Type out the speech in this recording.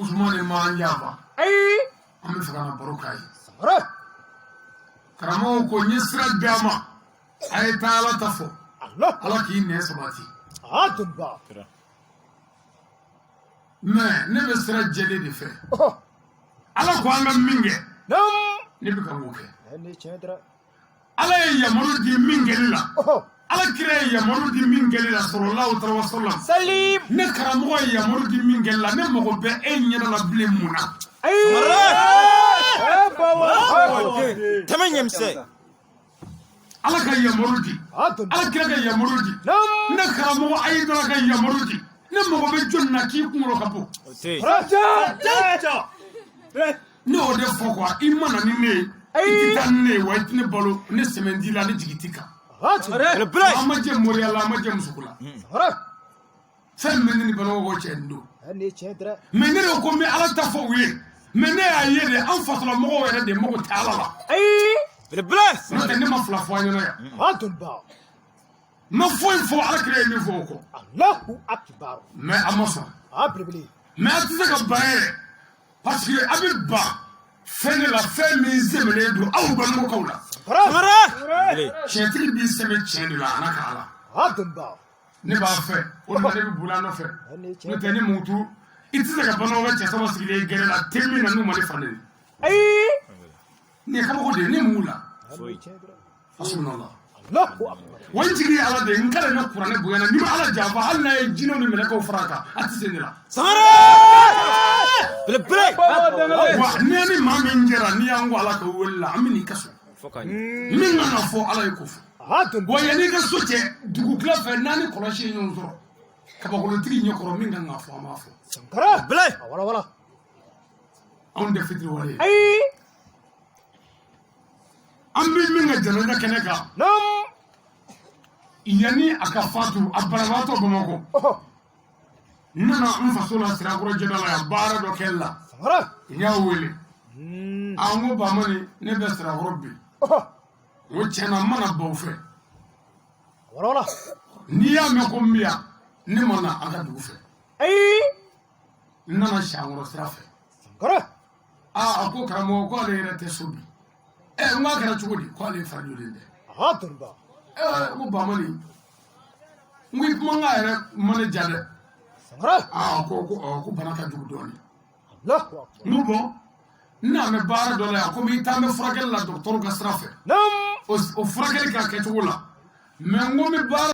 Usumani m'an janfa. Ayi. An bɛ fɛ ka na baro k'a ye. Sangare. Karamɔgɔw ko n ye sira di a ma, a ye taa Ala ta fɔ. Allah. Ala k'i nɛn sabati. A dɔnniba. Mais ne bɛ sira jɛlen de fɛ. Ɔhɔ. Ala ko an ka min kɛ, Naam. ne bɛ ka o kɛ. Ɛ ni tiɲɛ dɛrɛ. Ala ye yamaru di min kɛli la, Ɔhɔ. Ala kira ye yamaru di min kɛli la, sɔlɔlahu taala wa salam. Salim. Ne karamɔgɔ ye yamaru di min kɛli la, ne mago bɛ e ɲɛda la bilen mun na? Ayi. Ɛ bawa. Tɛmɛ ɲɛmisɛn. Ala ka yamaru di, A dɔnniba. Ala kira ka yamaru di, Naam. ne karamɔgɔ Ayidara ka yamaru di, ne mago bɛ jɔnni na k'i kunkolo ka bon? O tɛ yen. Ne y'o de fɔ quoi, i ma na ni ne ye, i tɛ taa ni ne ye wa, i tɛ ne balo, ne sɛmɛ t'i la, ne jigi t'i kan. A dɔnniba. Belebele. An ma jɛ moriya la, an ma jɛ musoko la. Sangare. Fɛn min bɛ ne ni Bamakɔ cɛ nin don. Ɛ ni tiɲɛ dɛrɛ. Mais ne de ko n bɛ Ala ta fɔ u ye, mais ne y'a ye de, an fasolamɔgɔw yɛrɛ de mago tɛ Ala la. Ayi. Belebele. N'o tɛ, ne ma fila fɔ an ɲɛna yan. A dɔnniba. N ma foyi fɔ, Ala kira ye min fɔ o kɔ. Allahu akbar. Mais a ma sɔn. A belebele. Mais a tɛ se ka ban yɛrɛ, parce que a bɛ ban fɛn de la, fɛn min sɛmɛnen don aw Bamakɔkaw la. Sangare. Belebele. Tiɲɛtigi b'i sɛmɛ tiɲɛ de la, a n'a ka Ala. A dɔnniba. Ne b'a fɛ o de la, ne bɛ boli a nɔfɛ. Ɛ ni N'o tiɲɛ. tɛ, ni mutu i tɛ se ka Bamakɔ cɛ saba sigilen gɛrɛ la te min na n'u ma ne fa neni. Ayi. Nin ye kabako de ye, ne mun la. Ɛ ni tiɲɛ dɛrɛ. Hasbunallah. Allahu akbar. Wa n jigi ye Ala de ye, n k'ale ne kuranɛ bonyana, n'i ma Ala janfa, hali n'a ye jinɛw ni mɛlɛkɛw fara a kan, a tɛ se ne la. Sangare. Belebele. Wa n'i ni maa min jɛra, n'i y'an ko Ala ka wele la, an bɛ n'i ka so. Fo ka ɲɛ. Min kan ka fɔ, Ala ye k'o fɔ. A dɔnniba. Wa yan'i ka so cɛ, dugutila fɛ, n'a ni kɔlɔsi ye ɲɔgɔn sɔrɔ kabakolotigi ɲɛkɔrɔ, min kan ka fɔ, an b'a fɔ. Sangare. Belebele. A wala wala. Anw tɛ fitiriwale ye. Ayi. An bɛ min ka janaja kɛnɛ kan, Naam. yanni a ka fatu, a banabaatɔ Bamakɔ, Ɔhɔ. n nana n faso la Sirakɔrɔ jɛda la yan, baara dɔ kɛli la. Sangare. N y'a wele, a n ko Bamani, ne bɛ Sirakɔrɔ bi. Ɔhɔ. N ko tiɲɛ na, n mana baw fɛ. A wala wala. N'i y'a mɛn ko n bɛ yan, ne ma na an ka dugu fɛ. Ayi. N nana Siankɔrɔ sira fɛ. Sangare. Aa, a ko karamɔgɔ, ko ale yɛrɛ tɛ so bi. Ɛ, n k'a kɛra cogo di? Ko ale ye farijolen tɛ. A dɔnniba. Ɛ, n ko Bamani, n ko i kumakan yɛrɛ ma ne ja dɛ. Sangare. Aa, ko bana ka jugu dɔɔnin. Allahu akbar. N ko bɔn, n na bɛ baara dɔ la yan, komi i taa bɛ furakɛli la dɔgɔtɔrɔ ka sira fɛ. Naam. O furakɛli ka kɛcogo la, mais n ko n bɛ baara